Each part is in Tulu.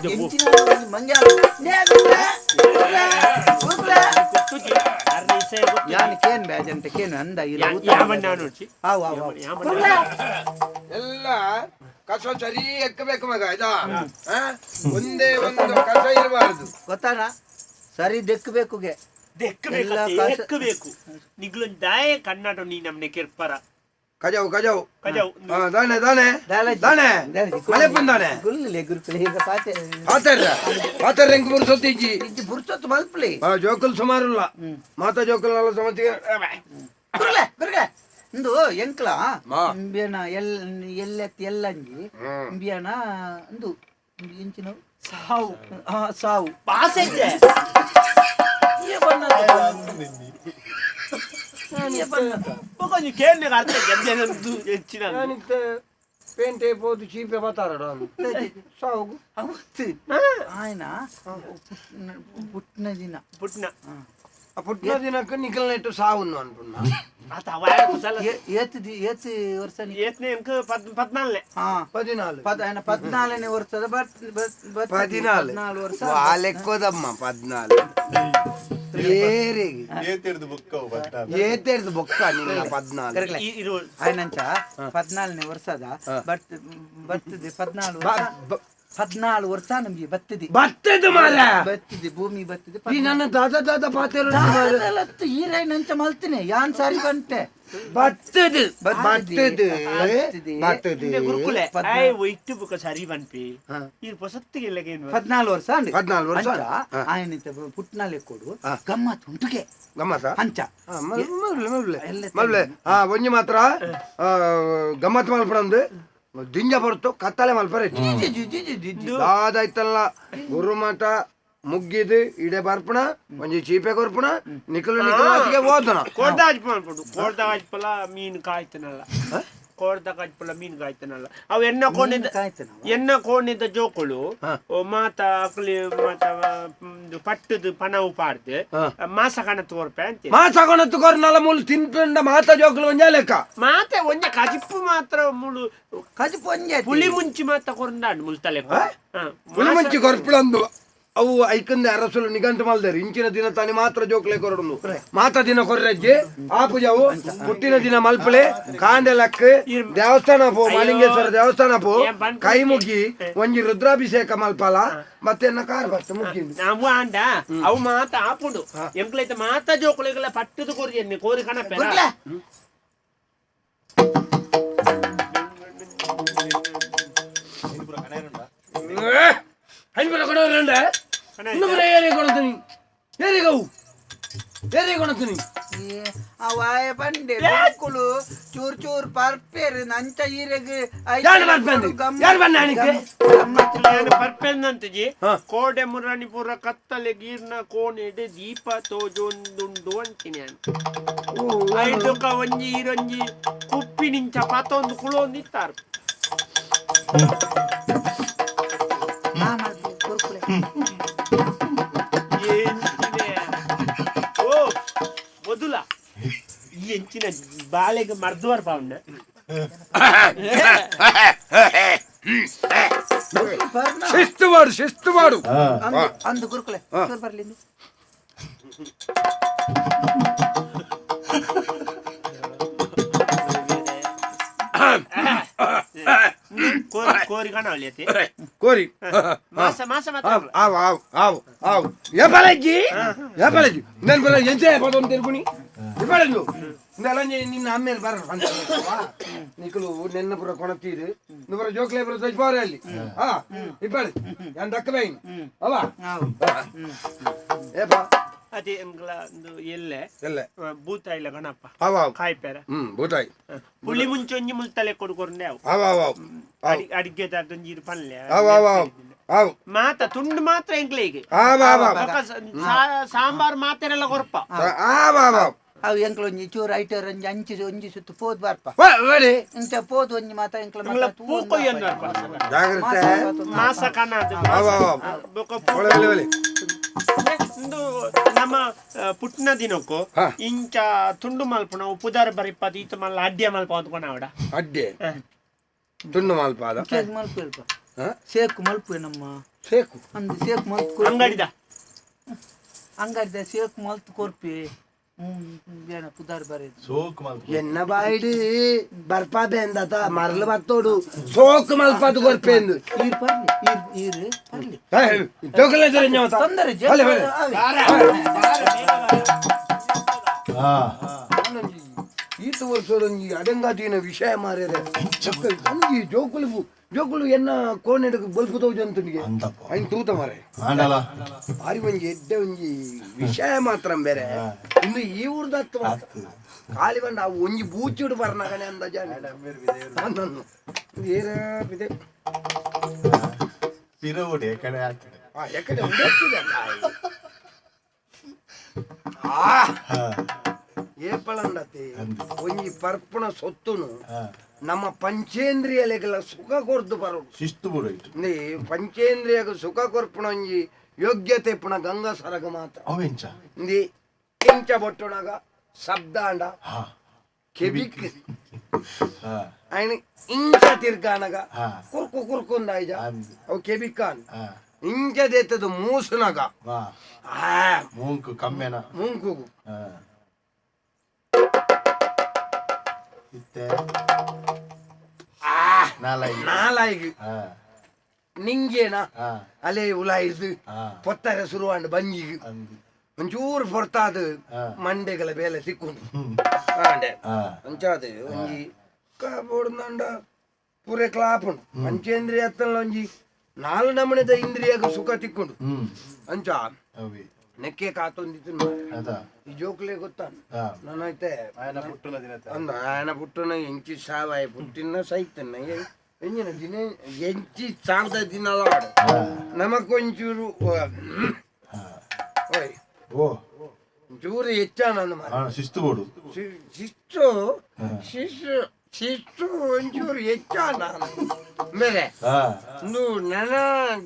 ಎಂಚಿನ ಮಂಗೆ ಗೊತ್ತುಜಿ. ಅರ್ನ ಇಸೆ ಗೊತ್ತುಜಿ. ಯಾನ್ ಕೇನ್ ಬ್ಯಾಜಂತೆ ಕೇನ್ ಅಂದ ಇಲ್ಲ. ಯಾಮಣ್ಣ ನೋಡ್ಸಿ. ಆವು ಆವು ಆವು. ಯಾಮಣ್ಣ. ಎಲ್ಲ ಕಸ ಸರಿ ಎಕ್ಕಬೇಕು ಮಗ, ಆಯ್ತಾ? ಆ? ಒಂದೇ ಒಂದು ಕಸ ಇರಬಾರದು. ಗೊತ್ತಾನ ಸರಿ ದೆಕ್ಕಬೇಕುಗೆ. ದೆಕ್ಕಬೇಕು. ಎಲ್ಲ ಕಸ- ದೆಕ್ಕಬೇಕು. ನಿಗ್ಲೊಂದು ದಾಯ ಕನ್ನಡ ನೀ ನಮ್ನೆ ಕೆರ್ಪರ. ಕಜಾವು ಕಜಾವು. ಕಜಾವು. ಹಾ, ದಾನೆ ದಾನೆ. ದಾನೆ ಮಲೆಪ್ಪನ್ ದಾನೆ. ಗುಲ್ಲೆ ಗುರುಕುಲೆ ಈಗ ಪಾತೆ. ಪಾತೆರ್ರ ಪಾತೆರ್ರ, ಎಂಕ್ ಪುರ್ಸೊತ್ತು ಇಜ್ಜಿ. ಇಜ್ಜಿ, ಪುರ್ಸೊತ್ತು ಮಲ್ಪಲಿ. ಆ, ಜೋಕುಲ್ ಸುಮಾರುಲ್ಲ ಮಾತ ಜೋಕುಲ್ ನಲ್ಲ ಸಮತಿಗೆ. ಗುರುಲೆ ಗುರುಲೆ, ಇಂದು ಎಂಕ್ಲ ಮಾ. ಇಂಬಿಯನ ಎಲ್ ಎಲ್ಲೆತ್ತಿ ಎಲ್ಲಂಜಿ ಇಂಬಿಯನ ಇಂದು ಎಂಚಿನವು ಸಾವು. ಆ, ಸಾವು. ಪಾಸೆ ಇದ್ದೆ. ಈ ಬಣ್ಣದ ಈ ಬಣ್ಣದ. ಬೊಕೊಂಜಿ ಕೇಳ್ನೆಗ್ ಅರ್ಥ ಗೆದ್ದೆನಂದು ಹೆಚ್ಚಿನ. ಪೇಂಟೆ ಪೋದು ಚೀಪೆ ಬತ್ತಾರಡ ಸಾವು. ಅವತ್ತು ఆయన పుట్టిన ದಿನ. ಪುಟ್ನ. ಆ ಪುಟ್ಟ ದಿನಕ್ಕೆ ನಿಖಲ್ ನೆಟ್ಟು ಸಾವುನ್ನು ಅನ್ಪುಣ್ಣ. ಆತ ಅವಾಯ ಕುಸಲ. ಏತ್ ಏತ್ ವರ್ಷ ಏತ್ನೆ ಎಂಕ್ ಪದ್ನಾಲ್ನೆ. ಹಾ. 14. ಪದ ఆయన 14ನೇ ವರ್ಷದ ಬತ್ ಬತ್ ಬತ್ 14. 14 ವರ್ಷ. ಆ ಲೆಕ್ಕೋದಮ್ಮ 14 ಏರಿಗೆ. ಏತಿರ್ದು ಬುಕ್ ಅವು 14. ಏತೆರ್ದು ಬೊಕ್ಕ ನಿನ್ನ 14. ಕರೆಕ್ಟ್. ಇರು. ఆయనంಚ 14ನೇ ವರ್ಷದ ಬತ್ ಬರ್ತದೆ 14 ವರ್ಷ. 14 ವರ್ಷ ನಮ್ಗೆ ಬತ್ತದೆ. ಬತ್ತದ ಮಾರ. ಬತ್ತಿದೆ, ಭೂಮಿ ಬತ್ತಿದೆ. ಈ ನನ್ನ ದಾದ ದಾದ ಪಾತೆರು. ಈರೈನಂಚ ಮಲ್ತಿನಿ ಯಾನ್ ಸಾರಿ ಬಂತೆ. ಬತ್ತದ. ಬತ್ತದೆ. ಬತ್ತದ ಬತ್ತದ. ಇಂದೆ ಗುರುಕುಲೆ ಆಯ್ ಒಯ್ಟು ಬುಕ ಸರಿ ಪನ್ಪಿ ಈರ್ ಪೊಸತ್ತಿಗೆ ಇಲ್ಲ. 14 ವರ್ಷ ಅಂದೆ. 14 ವರ್ಷ. ಅಂಚ ఆయన ಪುಟ್ನಾಲೆ ಕೊಡು ಗಮ್ಮತ್ ಉಂಟುಗೆ. ಗಮ್ಮತ್ತ. ಅಂಚ. ಮಲ್ಲೆ ಮಲ್ಲೆ. ಎಲ್ಲ. ಮಲ್ಲೆ, ಹಾ, ಒಂಜಿ ಮಾತ್ರ ಆ, ಗಮ್ಮತ್ ಮಲ್ಪಡಂದು ದಿಂಜ ಬರುತ್ತು ಕತ್ತಲೆ ಮಲ್ಪರೆ. G G G G G G. ದಾದಾಯ್ತಲ್ಲ ಗುರುಮಠ ಮುಗ್ಗಿದು ಇಡೆ ಬರ್ಪಣ, ಒಂಜಿ ಚೀಪೆ ಕೊರ್ಪಣ, ನಿಖಲು ನಿಖಲು ಅತ್ತಿಗೆ ಓದನ. ಕೋಡ್ದ ಅಜ್ಪ ಅನ್ಪುಂಡು, ಕೋಡ್ದ ಅಜ್ಪಲ ಮೀನು ಕಾಯ್ತನಲ್ಲ, ಕೋಡ್ದ ಕಾಜ್ಪಲ ಮೀನು ಕಾಯ್ತನಲ್ಲ, ಅವು ಎನ್ನ ಕೋಣೆದ ಕಾಯ್ತನವ. ಎನ್ನ ಕೋಣೆದ ಜೋಕುಳು ಓ ಮಾತ ಅಕ್ಲಿ ಮಾತ ಪಟ್ಟದು ಪನವು ಪಾಡ್ದು ಮಾಸ ಕಣ ತೋರ್ಪೆ ಅಂತೆ. ಮಾಸ ಕೊಣತ್ತು ಕೊರ್ನಲ ಮೂಲು ತಿನ್ಪಂಡ ಮಾತ ಜೋಕುಲು ಒಂಜ ಲೆಕ್ಕ. ಮಾತೆ ಒಂಜ ಕಜಿಪ್ಪು ಮಾತ್ರ ಮುಳು. ಕಜಿಪು ಒಂಜೆ. ಪುಳಿ ಮುಂಚಿ ಮಾತ ಕೊರಂದಾಂಡ್ ಮುಲ್ತಲೆ. ಪುಳಿ ಮುಂಚಿ ಕೊರ್ಪುಳಂದು ಅವು ಐಕಂದೆ ಅರಸುಲು ನಿಘಂಟು ಮಲ್ದೇರು. ಇಂಚಿನ ದಿನ ತಾನಿ ಮಾತ್ರ ಜೋಕ್ಲೆ ಕೊರಡುಂದು, ಮಾತ ದಿನ ಕೊರ್ರಜ್ಜೆ ಆಪುಜವು. ಪುಟ್ಟಿನ ದಿನ ಮಲ್ಪಲೆ, ಕಾಂಡೆ ಲಕ್ ದೇವಸ್ಥಾನ ಪೋ, ಮಾಲಿಂಗೇಶ್ವರ ದೇವಸ್ಥಾನ ಪೋ, ಕೈ ಮುಗಿ ಒಂಜಿ ರುದ್ರಾಭಿಷೇಕ ಮಲ್ಪಲ, ಮತ್ತೆ ಎನ್ನ ಕಾರ್ ಬರ್ತ ಮುಗ್ಗಿ. ನಾವು ಆಂಡ ಅವು ಮಾತ ಆಪುಂಡು, ಎಂಕ್ಲೈತ ಮಾತ ಜೋಕುಳಿಗೆಲ್ಲ ಪಟ್ಟದು ಕೋರಿ ಎನ್ನೆ ಕೋರಿ ಕಣಪೆ. ಗುರುಕ್ಲೆ. ಹೈನ್ಬರ ಕೊಡೋರಂಡ ಇನ್ನೊಬ್ಬರ ಏರಿ ಕೊಡ್ತೀನಿ, ಏರಿಗವು ಏರಿ ಕೊಡ್ತೀನಿ. ಏ, ಆ ವಾಯ ಬಂಡೆ ಗುರುಕುಲು ಚೂರ್ ಚೂರ್ ಪರ್ಪೇರು ನಂಚ ಈರೆಗ್. ಯಾರು ಬರ್ಪೇಂದು? ಯಾರು ಬಂದ ಆಣಿಕೆ? ನಾನು ಪರ್ಪೆಂದಂತಜಿ. ಕೋಡೆ ಮುರಾಣಿ ಪೂರ ಕತ್ತಲೆ ಗೀರ್ನ ಕೋಣೆಡೆ ದೀಪ ತೋಜೊಂದುಂಡು ಅಂತೀನಿ ನಾನು. ಐದುಕ ಒಂಜಿ ಈರೊಂಜಿ ಕುಪ್ಪಿ ನಿಂಚ ಪತೊಂದು ಕುಳೊಂದಿತ್ತಾರೆ. ಗುರುಕುಲೆ. ಎಂಚಿನ ಓ ಮೊದಲ ಈ ಎಂಚಿನ ಬಾಳೆಗೆ ಮರ್ದುವರ್ ಪಾವುಂಡ. ಬರ್ನ. ಶಿಸ್ತು ಮಾಡು, ಶಿಸ್ತು ಮಾಡು. ಅಂದು ಅಂದು ಗುರುಕುಲೆ ಚೂರ್ ಬರ್ಲಿಂದು. ಕೋರಿ ಕೋರಿ ಕಾಣವಲ್ಲಿ. ಕೋರಿ. ಮಾಸ ಮಾಸ ಮಾತ್ರ. ಆವ್ ಆವ್ ಆವ್ ಆವ್ ಆವ್, ఏ పలజ్జి ఏ పలజ్జి, నేను పల ఎంచే పదం తెలుపుని ఇప్పలేదు నిన్న అమ్మేరు బర నీకులు నిన్న ಪುರ ಕೊಣತೀರು నువ్వు జోకులే ಪುರ చచ్చిపోరే ಅಲ್ಲಿ ಹಾ ಇಪ್ಪడు ನಾನು ದಕ್ಕಬೇನ್ ಅವ. ಆವು. ಏ ಬಾ. ಅದೇ ಎಂಗ್ಲ ಒಂದು ಎಲ್ಲೆ. ಎಲ್ಲೆ. ಬೂತಾಯಿಲ ಗಣಪ. ಅವ ಅವ್. ಕಾಯ್ಪೇರ. ಹ್ಮ್, ಬೂತಾಯಿ. ಪುಳಿ ಮುಂಚೆ ಒಂಜಿ ಮುಲ್ತಲೆ ಕೊಡು ಅವು. ಅವ ಅವ ಅವ್ ಅವ್. ಅಡಿಗೆ ಒಂಜಿ ಪಲ್ಯ. ಅವ ಅವ ಅವ್ ಅವ್. ಮಾತ ತುಂಡು ಮಾತ್ರ ಎಂಕ್ಲೆಗೆ. ಅವ ಅವ ಅವ್. ಬೊಕ ಸಾಂಬಾರ್ ಮಾತೆರೆಲ್ಲ ಕೊರ್ಪ. ಅವ ಅವ ಅವ್. ಅವು ಎಂಕ್ಲ ಒಂಜಿ ಚೂರು ಐಟರ್ ಒಂಜಿ ಅಂಚಿ ಒಂಜಿ ಸುತ್ತು ಪೋದ್ ಬರ್ಪ. ಒಡೆ. ಇಂಚ ಪೋದು ಒಂಜಿ ಮಾತ ಎಂಕ್ಲ. ಎಂಗ್ಲ ಪೂ ಕೊಯ್ಯೊಂದು ಬರ್ಪ. ಜಾಗ್ರತೆ. ಮಾಸ ಕಣದು. ಅವ ಅವ ಅವ್. ಬೊಕ ಒಳ್ಳೆ ಒಳ್ಳೆ ಒಳ್ಳೆ. ಇಂದು ನಮ್ಮ ಪುಟ್ನ ದಿನಕ್ಕೂ ಇಂಚ ತುಂಡು ಮಲ್ಪುನ ಪುದಾರ್ ಬರಿಪದ ಈತ ಮಲ್ಲ ಅಡ್ಯ ಮಲ್ಪ ಅಂದ್ಕೊಂಡ ಅವಡ. ಅಡ್ಡೆ ತುಂಡು ಮಲ್ಪಾದ. ಮಲ್ಪ. ಸೇಕು ಮಲ್ಪುವೆ ನಮ್ಮ. ಸೇಕು. ಅಂದು ಸೇಕು ಮಲ್ತ್. ಅಂಗಡಿದ. ಅಂಗಡಿದ ಸೇಕು ಮಲ್ತ್ ಕೊರ್ಪಿ ಏನ ಪುದಾರ್ ಬರೇದು. ಸೋಕ್ ಮಲ್ತ್. ಎನ್ನ ಬಾಯಿಡ್ ಬರ್ಪಾದೆ ಎಂದತ ಮರಲು ಬತ್ತೋಡು ಸೋಕು ಮಲ್ಪದು ಕೊರ್ಪೇಂದು. ಈರ್ ಪರ್ಲಿ, ಈರ್ ಈರ್ ಪರ್ಲಿ. ಜೋಕುಲೆ. ತೊಂದರೆ. ಬಲೆ, ಬಲೆ. ಹಾ. ಈತ ವರ್ಷದೊಂಜಿ ಅಡೆಂಗಾತಿನ ವಿಷಯ ಮಾರ್ಯದೆ. ಒಂಜಿ ಜೋಕುಲು ಜೋಕುಲು ಎನ್ನ ಕೋನೆಡ್ ಬಲ್ಪು ತೋಜಂತುನಿಗೆ. ಅಂತಪ್ಪ. ಐನ್ ತೂತ ಮಾರೆ. ಆಂಡಲ. ಬಾರಿ ಒಂಜಿ ಎಡ್ಡೆ ಒಂಜಿ ವಿಷಯ ಮಾತ್ರ ಬೇರೆ. ಇನ್ನು ಈ ಊರ್ದತ್ತು ಮಾತ್ರ ಖಾಲಿ ಬಂಡ ಅವು ಒಂಜಿ ಬೂಚಿಡು ಬರ್ನಗನೆ ಅಂದಾಜ ಅಂದನ್ನು ಏರ ಇದೆ. ಪಿರವುಡೆ ಕಡೆ ಆಗ್ತದೆ. ಆ ಎಕಡೆ ಉಂಡತ್ತಿದೆ ಆ. ಹಾ. ಏಪಳಂಡತಿ. ಅಂದು. ಒಂಜಿ ಪರ್ಪುಣ ಸೊತ್ತುನು ಹಾ. ನಮ್ಮ ಪಂಚೇಂದ್ರಿಯಲೆಗೆಲ್ಲ ಸುಖ ಕೊರ್ದು ಬರೋಡು. ಶಿಸ್ತು ಬಿಡು ಇಟ್ಟು. ಇಂದೇ ಪಂಚೇಂದ್ರಿಯಗ ಸುಖ ಕೊರ್ಪುಣ ಒಂಜಿ ಯೋಗ್ಯತೆ ಪುಣ ಗಂಗಾ ಸರಗ ಮಾತ್ರ. ಅವೆಂಚ? ಇಂದಿ ಇಂಚ ಬೊಟ್ಟುಣಗ ಶಬ್ದಾಂಡ ಹಾ. ಕೆಬಿಕ್. ಹಾ. ಐನ್ ಇಂಚ ತಿರ್ಗಾನಗ ಹಾ. ಕುರ್ಕು ಕುರ್ಕುಂದಾಯ್ಜ. ಅಂದ್. ಅವು ಕೆಬಿಕಾನ್. ಹಾ. ಇಂಚ ದೇತದ ಮೂಸುನಗ ವಾ. ಆ. ಮೂಂಕು ಕಮ್ಮೆನ. ಮುಂಕುಗು. ಹಾ. ಇತ್ತೆ ಆ. ನಾಲೈ. ನಾಲಾಯಿಗ್. ಹಾ. ನಿಂಗೇನ. ಹಾ. ಅಲೆ ಉಲಾಯಿದು ಹಾ. ಪೊತ್ತಾರೆ ಶುರುವಾಂಡ್ ಬಂಜಿಗ್. ಅಂದು. ಒಂಚೂರು ಪೊರ್ತಾದು. ಹಾ. ಮಂಡೆಗಳ ಬೇಲೆ ಸಿಕ್ಕುಂಡು ಹ್ಮ್. ಆಂಡೆ. ಹಾ. ಅಂಚಾದ ಒಂಜಿ ಬೋಡ್ದಂಡ ಪೂರೆ ಕ್ಲಾಪುಂಡು ಪಂಚೇಂದ್ರಿಯ ಅತ್ತಲ್ಲ ಒಂಜಿ ನಾಲ್ ನಮೂನೆದ ಇಂದ್ರಿಯಗ ಸುಖ ತಿಕ್ಕುಂಡು. ಹ್ಮ್. ಅಂಚ. ಅವಿ. ನೆಕ್ಕೆ ಕಾತೊಂದಿತ್ತು. ಅದ. ಈ ಜೋಕ್ಲೆ ಗೊತ್ತ. ಹಾ. ನಾನೈತೆ. ಆಯನ ಪುಟ್ಟುನ ದಿನ. ಅಂದ ಆಯನ ಪುಟ್ಟುನ ಎಂಚಿ ಸಾವಾಯ ಪುಟ್ಟಿನ ಸೈತನ್ನ ಎಂಜಿನ ದಿನ ಎಂಚಿ ಸಾವದ ದಿನಲ ಆಡು. ಹಾ. ನಮಕೊಂಚೂರು ಹಾ. ಓಯ್. ಓ. ಒಂಚೂರು ಹೆಚ್ಚಾನ ಮಾರ. ಹಾ, ಶಿಸ್ತು ಬೋಡು. ಶಿಸ್ತು ಶಿಸ್ತು ಶಿಸ್ತು ಒಂಚೂರು ಹೆಚ್ಚಾನ ಮೇರೆ. ಹಾ. ಇಂದು ನನ್ನ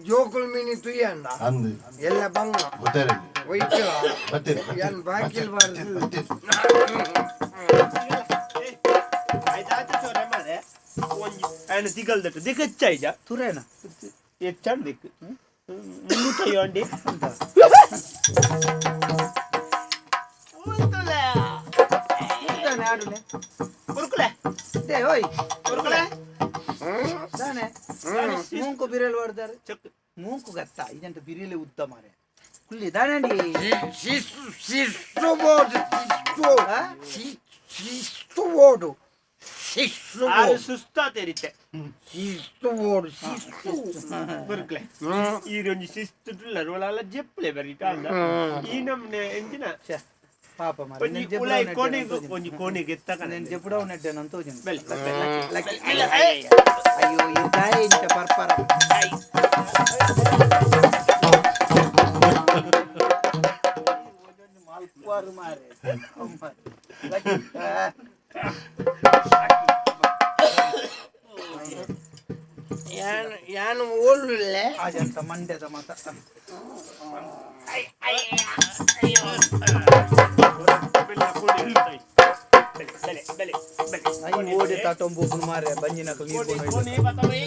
ಜೋಕುಲ್ ಮೀನಿ ತುಯ್ಯಂಡ. ಅಂದು. ಎಲ್ಲ ಬಂಗ. ಗೊತ್ತೇರಿ. ಒಯ್ತು. ಬತ್ತೇರಿ. ಏನ್ ಬಾಕಿಲ್ ಬಾರ್ದು. ಬತ್ತೇರಿ. ಆಯ್ತಾಯ್ತು ಚೋರೆ ಮಾರೆ ಒಂಜಿ ಆಯನ ದಿಗಲ್ದಟ್ಟು ದಿಕ್ಕಚ್ಚಾಯ್ಜ. ತುರೇನ. ಹೆಚ್ಚಾಣ್ ದಿಕ್ಕು ಮುನ್ನೂಟ ಯೋಂಡಿ. ತಾನೆ ಆಡುನೆ. ಕುರುಕುಲೆ. They ಓಯ್. ಕುರುಕುಲೆ. ತಾನೆ ಮೂಂಕು ಬಿರೆಲ್ ಹೊಡ್ದಾರೆ. ಚಕ್. ಮೂಂಕು ಗತ್ತ ಇದಂತ ಬಿರಿಲೆ ಉದ್ದ ಮಾರೆ ಕುಲ್ಲಿ ದಾನಂಡಿ. ಶಿಸ್ತು ಶಿಸ್ತು ಬೋರ್ಡು ಶಿಸ್ತು. ಆ? ಶಿಸ್ತು ಬೋರ್ಡು ಶಿಸ್ತು. ಆರು ಬೋರ್ಡು. ಸುಸ್ತಾತೇರಿತ್ತೆ. ಶಿಸ್ತು ಬೋರ್ಡು ಶಿಸ್ತು. ಕುರುಕುಲೆ. ಹ್ಮ್. ಈ ಒಂಜಿ ಶಿಸ್ತು ರೋಲಾಲ ಜೆಪ್ಪಲೆ ಬರೀಟ ಅಲ್ಲ ಈ ನಮ್ನೆ ಎಂಜಿನ. ಛೆ, ಪಾಪ ಮಾರೆ. ಒಂಜಿ ಉಲಾಯಿ ಕೋಣೆಗ್ ಒಂಜಿ ಕೋಣೆಗೆ ಎತ್ತಕ. నేను జెప్పుడా ఉన్నట్టే అంత. ಬೆಲೆ. ಅಯ್ಯೋ, ಈ ದಾಯ ಇಂಚ ಪರ್ಪರ. ಮಲ್ಪುವಾರು ಮಾರೆ. ಯಾನ್ ಯಾನ್ ಓಡುಲ್ಲೆ. ಅಜಂತ ಮಂಡ್ಯದ ಮತ. ಬೆಲೆ ಕೋಣೆ ಬೆಲೆ ಬೆಲೆ ಬೆಲೆ ಬೆಲೆ. ಅಯ್ಯೋ, ಓಡಿ ತಾಟೊಂಬು ಮಾರೆ ಬಂಜಿನಕಲ್ ನೀರು. ಕೋಣೆ ಬತ್ತವೆ.